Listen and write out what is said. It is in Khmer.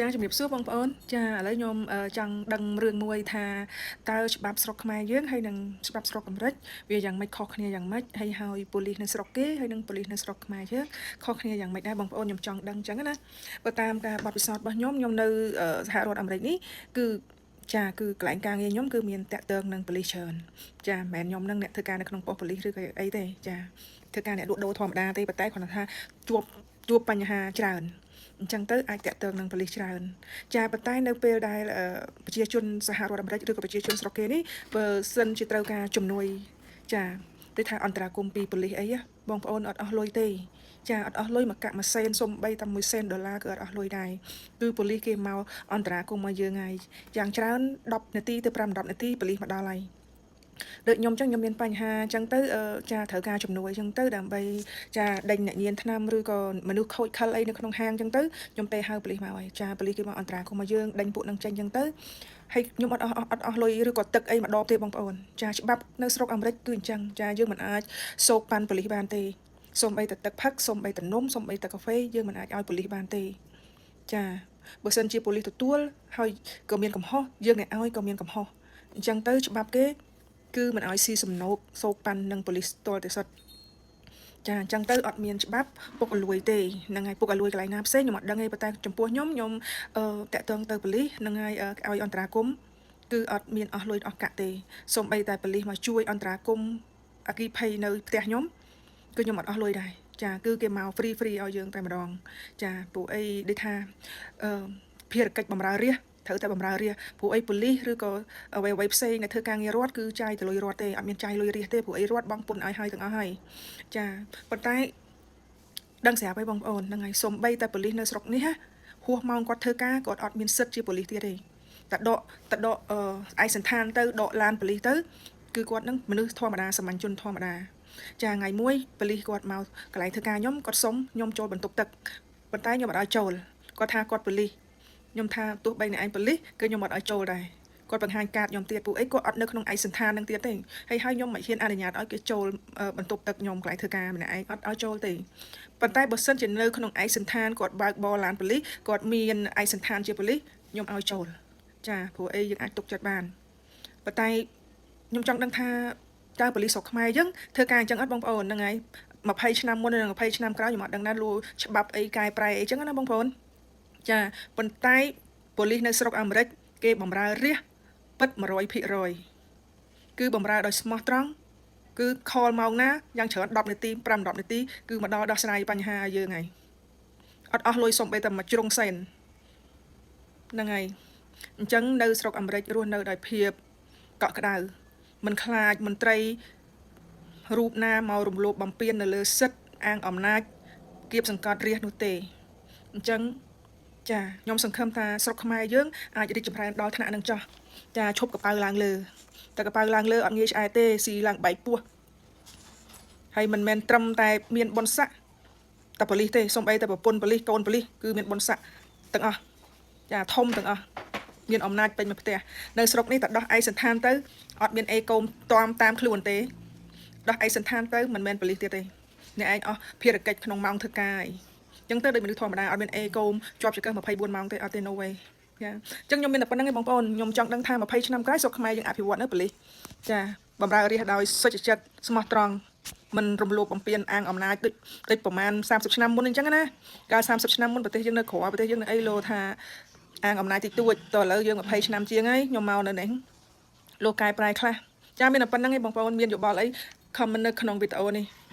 ចាជំរាបសួរបងប្អូនចាឥឡូវខ្ញុំចង់ដឹងរឿងមួយថាតើច្បាប់ស្រុកខ្មែរយើងហើយនិងច្បាប់ស្រុកអាមេរិកវាយ៉ាងម៉េចខុសគ្នាយ៉ាងម៉េចហើយហើយប៉ូលីសនៅស្រុកគេហើយនិងប៉ូលីសនៅស្រុកខ្មែរយើងខុសគ្នាយ៉ាងម៉េចដែរបងប្អូនខ្ញុំចង់ដឹងអញ្ចឹងណាបើតាមការបទពិសោធន៍របស់ខ្ញុំខ្ញុំនៅសហរដ្ឋអាមេរិកនេះគឺចាគឺកន្លែងការងារខ្ញុំគឺមានតាក់ទងនឹងប៉ូលីសច្រើនចាមិនមែនខ្ញុំនឹងអ្នកធ្វើការនៅក្នុងប៉ុស្តិ៍ប៉ូលីសឬក៏អីទេចាធ្វើការអ្នកលក់ដូរធម្មតាទេប៉ុន្តែគ្រាន់តែថាជួបជួបបញ្ហាច្រើនអញ្ចឹងទៅអាចតាក់ទងនឹងប៉ូលីសច្រើនចាប៉ុន្តែនៅពេលដែលប្រជាជនសហរដ្ឋអាមេរិកឬក៏ប្រជាជនស្រុកគេនេះបើសិនជាត្រូវការជំនួយចាដូចថាអន្តរាគមន៍ពីប៉ូលីសអីបងប្អូនអត់អស់លុយទេចាអត់អស់លុយមួយកាក់មួយសេនសំបីតែ1សេនដុល្លារគឺអត់អស់លុយដែរគឺប៉ូលីសគេមកអន្តរាគមន៍មកយើងហើយយ៉ាងច្រើន10នាទីទៅ5 10នាទីប៉ូលីសមកដល់ហើយដូចខ្ញុំចឹងខ្ញុំមានបញ្ហាចឹងទៅចាត្រូវការជំនួយចឹងទៅដើម្បីចាដេញអ្នកញៀនថ្នាំឬក៏មនុស្សខូចខលអីនៅក្នុងហាងចឹងទៅខ្ញុំទេហៅប៉ូលីសមកហើយចាប៉ូលីសគេមកអន្តរាគមន៍មកយើងដេញពួកនឹងចេញចឹងទៅហើយខ្ញុំអត់អស់អត់អស់លុយឬក៏ទឹកអីមកដបទេបងប្អូនចាច្បាប់នៅស្រុកអាមេរិកគឺអញ្ចឹងចាយើងមិនអាចសូកប៉ាន់ប៉ូលីសបានទេសូម្បីតែទឹកផឹកសូម្បីតែនំសូម្បីតែកាហ្វេយើងមិនអាចឲ្យប៉ូលីសបានទេចាបើសិនជាប៉ូលីសទទួលហើយក៏មានកំហុសយើងអ្នកឲ្យក៏មានកំហុសអញ្ចឹងទៅច្បាប់គេគឺមិនឲ្យស៊ីសំណូកសូកប៉ាន់នឹងប៉ូលីសទាល់តែសុទ្ធចាអញ្ចឹងទៅអត់មានច្បាប់ពុកអលួយទេហ្នឹងហើយពុកអលួយកន្លែងណាផ្សេងខ្ញុំអត់ដឹងទេប៉ុន្តែចំពោះខ្ញុំខ្ញុំអឺតាក់ទងទៅប៉ូលីសហ្នឹងហើយឲ្យអន្តរាគមន៍គឺអត់មានអស់លុយអស់កាក់ទេសូម្បីតែប៉ូលីសមកជួយអន្តរាគមន៍អគិភ័យនៅផ្ទះខ្ញុំគឺខ្ញុំអត់អស់លុយដែរចាគឺគេមក free free ឲ្យយើងតែម្ដងចាពួកអីដូចថាអឺភារកិច្ចបំរើរាស្ត្រត្រូវតែបំរើរាស្ត្រព្រោះអីប៉ូលីសឬក៏អ្វីអ្វីផ្សេងដែលធ្វើការងាររដ្ឋគឺចាយទៅលុយរដ្ឋទេអត់មានចាយលុយរាស្ត្រទេព្រោះអីរដ្ឋបង់ពន្ធឲ្យហើយទាំងអស់ហើយចាប៉ុន្តែដឹងស្រាប់ហើយបងប្អូនហ្នឹងហើយសំបីតែប៉ូលីសនៅស្រុកនេះណាហួសម៉ោងគាត់ធ្វើការគាត់អត់មានសិទ្ធិជាប៉ូលីសទៀតទេតែដកតែដកអឺឯកសណ្ឋានទៅដកឡានប៉ូលីសទៅគឺគាត់នឹងមនុស្សធម្មតាសាមញ្ញជនធម្មតាចាថ្ងៃមួយប៉ូលីសគាត់មកកន្លែងធ្វើការខ្ញុំគាត់សុំខ្ញុំចូលបន្ទប់ទឹកប៉ុន្តែខ្ញុំអត់ឲ្យចូលគាត់ថាគាត់ប៉ូលីសខ្ញុំថាទោះបីអ្នកឯងប៉ូលីសគឺខ្ញុំអត់ឲ្យចូលដែរគាត់បង្ហាញកាតខ្ញុំទៀតពួកអីគាត់អត់នៅក្នុងឯកសណ្ឋាននឹងទៀតទេហើយហើយខ្ញុំមិនហ៊ានអនុញ្ញាតឲ្យគេចូលបន្ទប់ទឹកខ្ញុំកន្លែងធ្វើការម្នាក់ឯងអត់ឲ្យចូលទេប៉ុន្តែបើសិនជានៅក្នុងឯកសណ្ឋានគាត់បើកបរឡានប៉ូលីសគាត់មានឯកសណ្ឋានជាប៉ូលីសខ្ញុំឲ្យចូលចាព្រោះអីយើងអាចទុកចិត្តបានប៉ុន្តែខ្ញុំចង់ដឹងថាតើប៉ូលីសស្រុកខ្មែរយើងធ្វើការអញ្ចឹងអត់បងប្អូនហ្នឹងហើយ20ឆ្នាំមុននិង20ឆ្នាំក្រោយខ្ញុំអត់ដឹងណាលួច្បាប់អីកែប្រែអីចឹងណាបងប្អូនចាប៉ុន្តែប៉ូលីសនៅស្រុកអាមេរិកគេបំរើរាស្ត្រពិត100%គឺបំរើដោយស្មោះត្រង់គឺ call ម៉ោងណាយ៉ាងច្រើន10នាទី5 10នាទីគឺមកដល់ដោះស្រាយបញ្ហាយើងហើយអត់អស់លុយសំបីតែមួយជ្រុងសេនហ្នឹងហើយអញ្ចឹងនៅស្រុកអាមេរិករស់នៅដោយភាពកក់ក្ដៅមិនខ្លាចមន្ត្រីរូបណាមករំលោភបំពាននៅលើសិទ្ធិអាងអំណាចគៀបសង្កត់រាស្ត្រនោះទេអញ្ចឹងចាខ្ញុំសង្ឃឹមថាស្រុកខ្មែរយើងអាចរីកចម្រើនដល់ថ្នាក់នឹងចោះចាឈប់កប៉ៅឡើងលើតែកប៉ៅឡើងលើអត់ងាយឆ្អែតទេស៊ីឡើងបែកពោះហើយមិនមែនត្រឹមតែមានបុណ្យស័ក្តិតែប៉ូលីសទេសំបីតែប្រពន្ធប៉ូលីសកូនប៉ូលីសគឺមានបុណ្យស័ក្តិទាំងអស់ចាធំទាំងអស់មានអំណាចពេញមួយផ្ទះនៅស្រុកនេះតែដោះឯកសណ្ឋានទៅអត់មានអេកូមតាមតាមខ្លួនទេដោះឯកសណ្ឋានទៅមិនមែនប៉ូលីសទៀតទេអ្នកឯងអស់ភារកិច្ចក្នុងម៉ោងធ្វើការឯងអញ្ចឹងទៅដូចមនុស្សធម្មតាអត់មានអេកូមជាប់ចង្កឹះ24ម៉ោងទេអត់ទេ no way ចាអញ្ចឹងខ្ញុំមានតែប៉ុណ្្នឹងឯងបងប្អូនខ្ញុំចង់ដឹងថា20ឆ្នាំក្រោយស្រុកខ្មែរយើងអភិវឌ្ឍនៅប៉ូលីសចាបំរើរាស្ត្រដោយសុចរិតស្មោះត្រង់មិនរំលោភបំពានអាងអំណាចដូចដូចប្រហែល30ឆ្នាំមុនអញ្ចឹងណាកាល30ឆ្នាំមុនប្រទេសយើងនៅក្រប្រទេសយើងនៅអីលោថាអាងអំណាចតិចតួចតឥឡូវយើង20ឆ្នាំជាងហើយខ្ញុំមកនៅនេះលោកកែប្រែខ្លះចាមានតែប៉ុណ្្នឹងឯងបងប្អូនមានយោបល់អី comment នៅក្នុងវីដេអូនេះ។